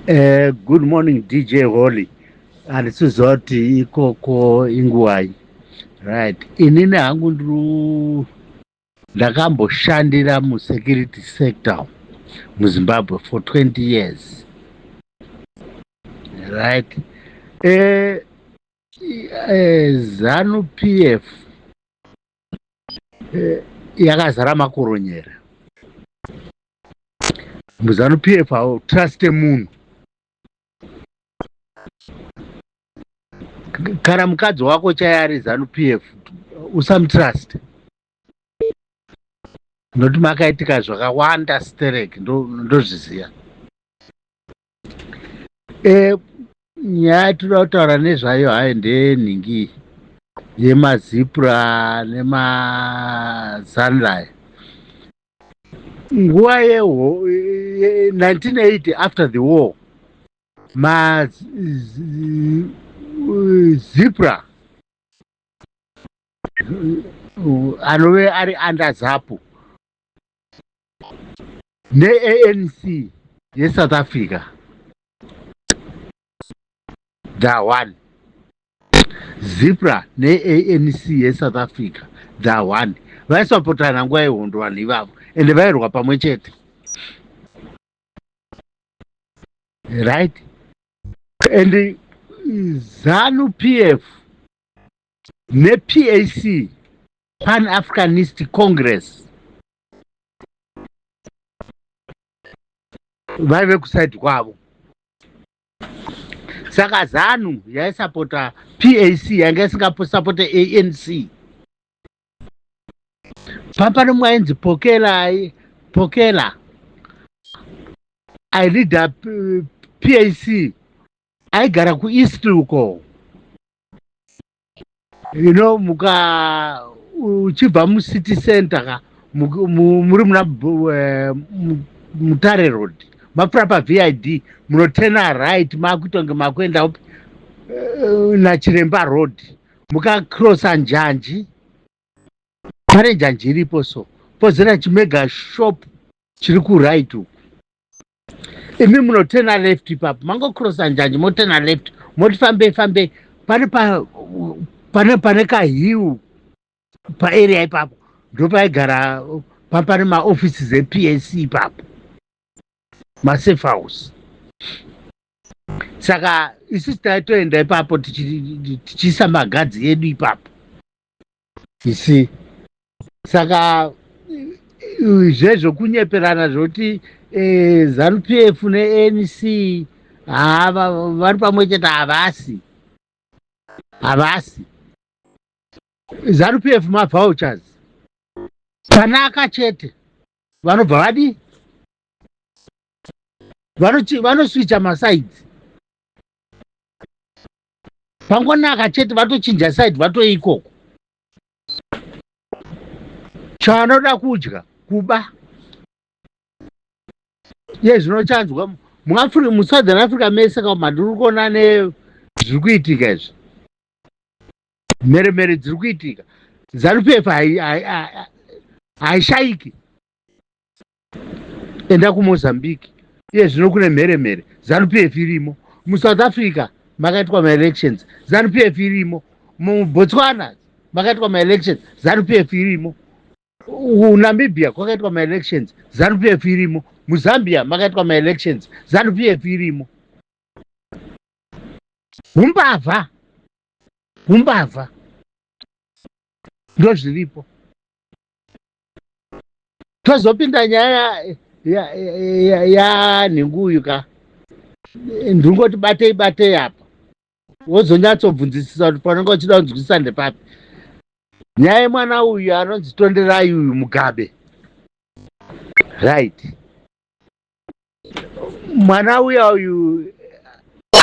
Good morning DJ Holly. Handisiziva kuti ikoko inguwai. Right. Inini hangu ndiri ndakamboshandira musecurity sector muZimbabwe for 20 years. Right. ZANU PF yakazara makoronyera. MuZANU PF hautraste munhu. Kana mukadzi wako chaiye ari ZANU PF usamutrust. Nokuti makaitika zvakawanda sterek ndozviziva. Nyaya tinoda kutaura nezvayo hayo ndeyenhingi yemazipra nemazanlaya. Nguva ye 1980 after the war, mazipra anove ari under ZAPU neANC yeSouth Africa, the one ZIPRA neANC yeSouth Africa, the one vaisapotana nguva yehondo vanhu ivavo, ende vairwa pamwe chete, right? And ZANU PF nePAC, Pan Africanist Congress, vaive kusaidi kwavo. Saka ZANU yaisapota PAC, yanga isingasapote ANC. Pambano mwainzi Pokela, Pokela aileader PAC, aigara kuEast uko, muka uchibva mucity center ka muri muna Mutare Road, mapfuura paVID, munotena right, makuita kunge makuenda upi, naChiremba Road, mukacrossa njanji, pane njanji iripo, so pozera chimega shop chiri kuright uku, imi munotena left ipapo, mangocrossa njanji, motena left, moti fambei fambei, pane pa pane pane kahill paarea ipapo, ndopaigara pane maoffices ePAC ipapo, masafe house. Saka isusu taitoenda ipapo tichiisa magadzi edu ipapo isi. Saka zvezvokunyeperana zvoti ZANU PF neANC hava vari pamwe chete, havasi, havasi. ZANU PF mavouchers, panaka chete vanobva vadi vanoswicha masides, pangonaka chete vatochinja side, vatoikoko. Chavanoda kudya, kuba. Iye zvino chanzwa muSouthern Africa mese ka, mandiri kuona nezviri kuitika izvi, mheremhere dziri kuitika, ZANU PF haishayiki. Enda kuMozambique iye zvino kune mheremhere, ZANU PF irimo. MuSouth Africa makaitwa maelections, ZANU PF irimo. MuBotswana makaitwa maelections, ZANU PF irimo. Namibia kwakaitwa maelections, ZANU PF irimo. MuZambia makaitwa maelections, ZANU PF irimo. Umbavha, umbavha ndozviripo. Tozopinda nyaya yanhinguyu ka, ndingoti batei batei apa, wozonyatsobvunzisisa kuti panonge uchida kunzwisisa ndepapi. Nyaya yemwana uyu anonzi Tonderai uyu Mugabe, right? Mwana uya uyu,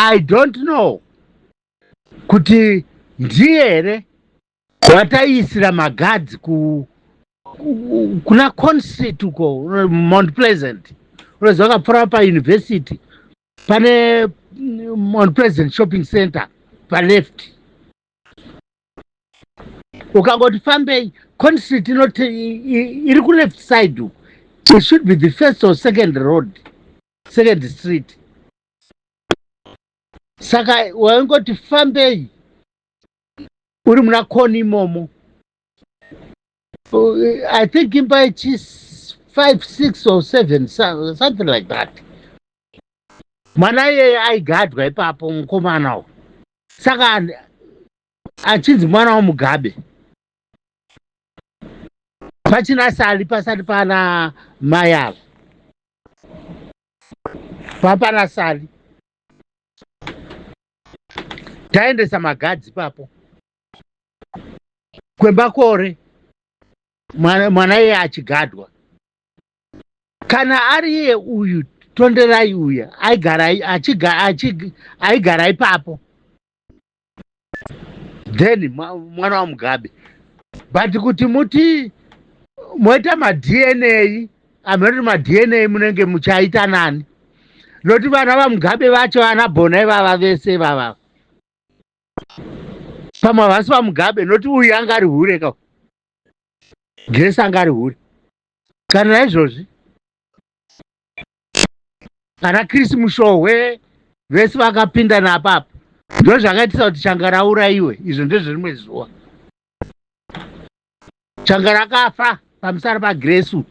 I don't know kuti ndiye here wataiisira magadzi kuna Constreet uko Mount Pleasant. Unoziva wakapfuura pauniversity, pane Mount Pleasant Shopping Center paleft, ukangoti fambei, Constreet inoti iri kuleft side uku. It should be the first or second road, second street. Saka waingoti fambei uri muna koni imomo. I think imba ichi 5 6 or 7, something like that. Mwana iyeye aigadwa ipapo, mukomana uyu, saka achinzi mwana waMugabe. Pachina Sali, pasati pana mai ava, papana Sali. Taendesa magadzi ipapo kwemakore, mwana iye achigadwa. Kana ari iye uyu Tonderai uya aigara ipapo, then mwana waMugabe. But kuti muti moita maDNA, hameno maDNA munenge muchaita nani, nokuti vana vaMugabe vacho, vana Bhona ivava vese ivava, pamwe havasi vaMugabe, nokuti uyu anga ari hure ka. Grace anga ari hure. Kana naizvozvi kana Chris Mushohwe vese vakapinda napapa, ndo zvakaitisa kuti Changara aurayiwe. Izvo ndezverimwe zuva. Changara akafa pamusara paGrace.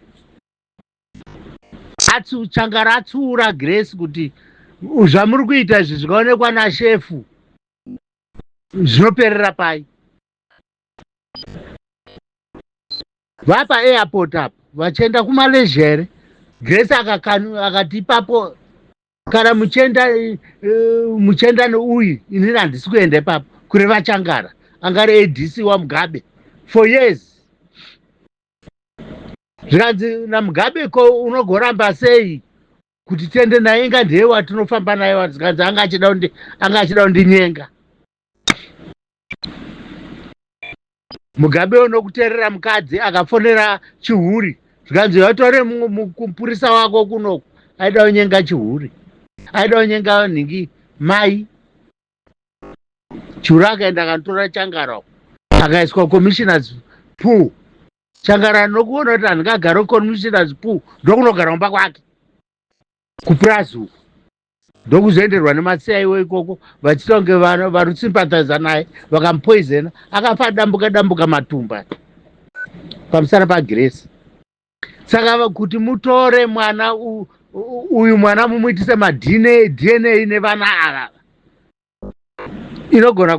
Changara atsiura Grace kuti zvamuri kuita izvi zvikaonekwa nashefu zvinoperera pai. Vapa airport apo vachienda kuMalaysia here, Grace akati ipapo, kana muchienda, muchienda neuyu, inini handisi kuenda ipapo. Kureva Changara angari ADC waMugabe for years. Zvikanzi naMugabe, ko unogoramba sei kuti tiende naye, inga ndiye watinofamba naye? Zvikanzi anga achida kundinyenga. Mugabe unokuteerera mukadzi akafonera chihuri, zvikanzi vatore mupurisa wako kunoku. Aida kunyenga chihuri, aida kunyenga nhingi mai Chihuri. Akaenda akanotora Changara, akaiswa commissioners pool. Changara nokuona kuti handingagare commissioners pool, ndokunogara mumba kwake kupurazi uku. Ndokuzoenderwa nemaCIO ikoko, vachiita kunge vari kusympathiza naye, vakamupoisona, akafa dambuka dambuka matumba pamusana paGrace. Saka kuti mutore mwana uyu, mwana mumuitise maDNA nevana ava, inogona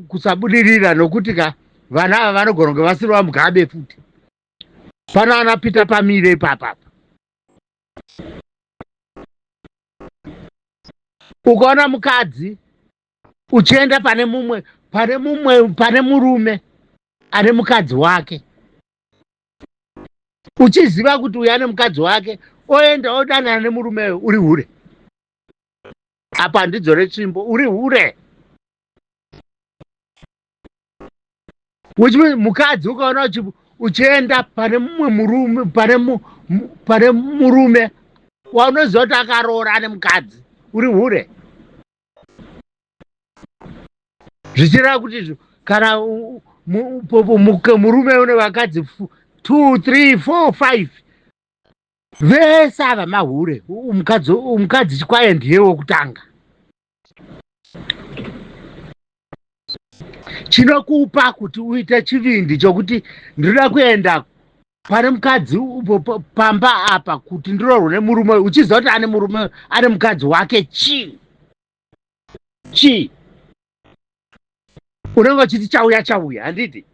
kusabudirira, nokuti ka vana ava vanogona kunge vasiri vaMugabe futi. Pana ana Peter Pamire ipapapa. Ukaona mukadzi uchienda pane mumwe, pane mumwe, pane murume ane mukadzi wake, uchiziva kuti uyu ane mukadzi wake, oenda odanana nemurumeyo, uri hure. Apa handidzore tsvimbo, uri hure. Which means mukadzi ukaona uchienda pane mumwe murume, pane murume waunoziva kuti akaroora, ane mukadzi, uri hure. Zvichireva kuti kana murume une vakadzi 2 3 4 5, vese ava mahure. Mukadzi chikwaye ndiye wokutanga. Chinokupa kuti uite chivindi chokuti ndinoda kuenda pane mukadzi pamba apa kuti ndiroorwe nemurume, uchiziva kuti ane murume, ane mukadzi wake, chii? Chii? Unenge uchiti chauya chauya, handiti?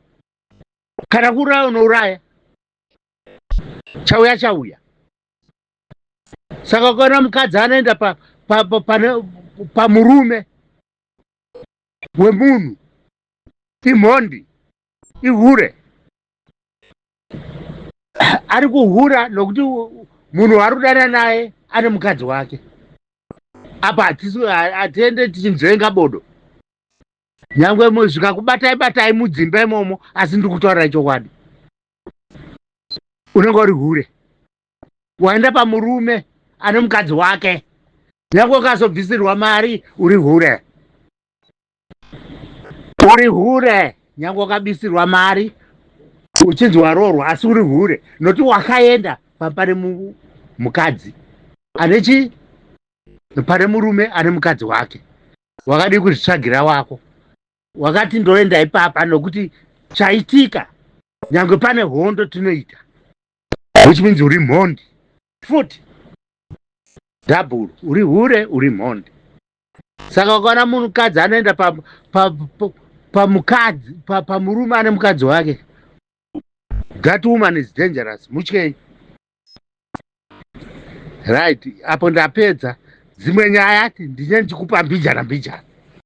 Kana kuuraya unouraya, chauya chauya. Saka ukaona mukadzi anoenda pamurume wemunhu, imhondi, ihure. Ari kuhura nokuti munhu waari kudana naye ane mukadzi wake. Apa hatiende tichinzvenga bodo, nyangwe zvikakubatai batai mudzimba imomo, asi ndiri kutaura chokwadi. Unenge uri hure, waenda pamurume ane mukadzi wake. Nyangwe ukazobvisirwa mari, uri hure, uri hure. Nyangwe ukabisirwa mari uchinzi waroorwa, asi uri hure, nokuti wakaenda pane mukadzi ane chi, pane murume ane mukadzi wake. Wakadii kuzvitsvagira wako? Wakati ndoenda ipapa nokuti chaitika nyange pane hondo tinoita, which means uri mhondi futi double, uri hure, uri mhondi. Saka ukaona munhukadzi anoenda pamukadzi, pamurume ane mukadzi wake, that woman is dangerous, mutyei. Right, apo ndapedza. Dzimwe nyaya ndinye ndichikupa mbijana mbijana.